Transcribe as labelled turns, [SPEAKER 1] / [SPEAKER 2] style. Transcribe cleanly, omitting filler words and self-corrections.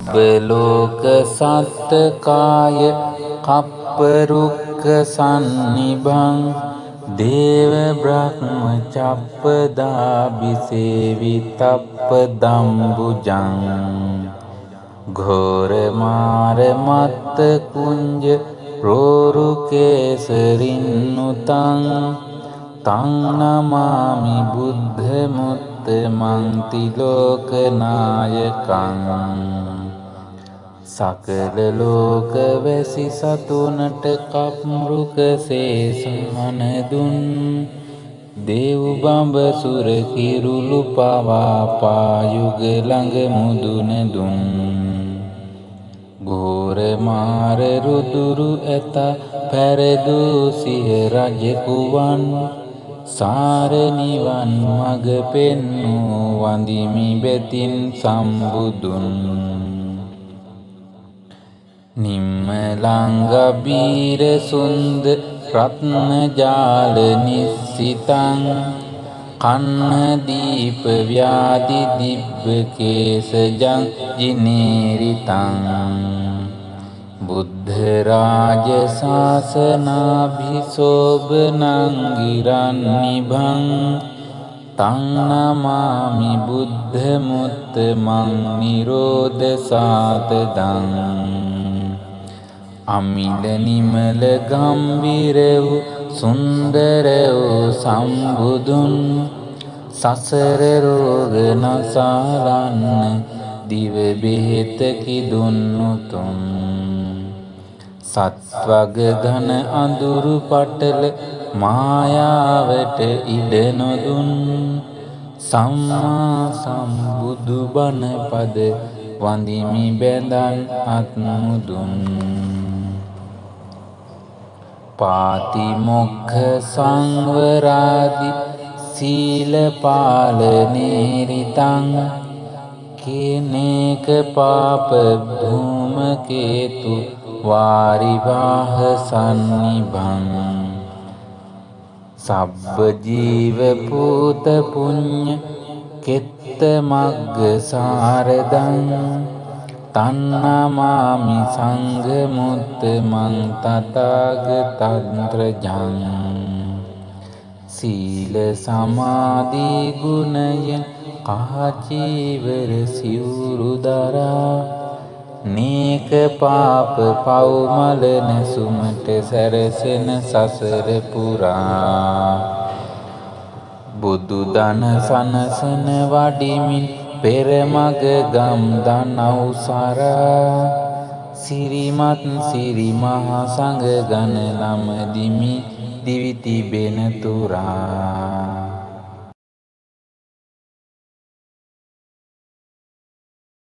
[SPEAKER 1] සබ්බ ලෝක සත්තකාය කප්ප රුක්ඛ සන්නිභං දේව බ්‍රහ්ම චප්පදාභිසේවිතප්ප දම්බුජං ඝෝර මාර මත්ත කුංජ රෝරු කේසරින්නුතං තං නමාමි බුද්ධ මුත්තමං තිලෝක නායකං. සකල ලෝක වැසි සතුනට කප්මෘක සේසහන දුන් දේව් බඹ සුර කිරුළු පවා පායුග ළඟ මුදුන දුන්. ඝෝර මාර රුදුරු ඇත පැරදූ සිහ රජ කුවන් සාර නිවන් මඟ පෙන්වූ වඳිමි බැතින් සම්බුදුන්. නිම්මලං ගබීර සුන්ද රත්න ජාල නිස්සිතං කන්න දීප ව්‍යාධි දිබ්බ කේසජං ජිනේරිතං. බුද්ධ රාජ ශාසනාභිසෝභනං ගිරන්නිභං තං නමාමි බුද්ධ මුත්තමං නිරෝධ සාතදං. අමිල නිමල ගම්බීර වූ සුන්දර වූ සම්බුදුන් සසර රෝග නසාරන්න දිව බෙහෙත කිදුන් උතුම්. සත්වග ඝන අඳුරු පටල මායාවට ඉඩ නොදුන් සම්මා සම්බුදු බණ පද වඳිමි බැඳන් අත් මුදුන්. පාතිමොක්ඛ සංවරාදි සීල පාලනේරිතං කේනේක පාප ධූමකේතු වාරිවාහ සන්නිභං. සබ්බ ජීව භූත පුඤ්ඤ කෙත්ත මග්ග සාරදං තන්නමාමි සංඝ මුත්තමං තථාගතන්ත්‍රජං. සීල සමාධි ගුණයෙන් කාචීවර සිවුරු දරා නේක පාප පව් මල නැසුමට සැරසෙන සසර පුරා බුදු දන සනසන වඩිමින් පෙරමග ගම් දනව් සරා සිරිමත් සිරි මහ සංඝ ගණ ළමදිමි දිවි තිබෙන තුරා.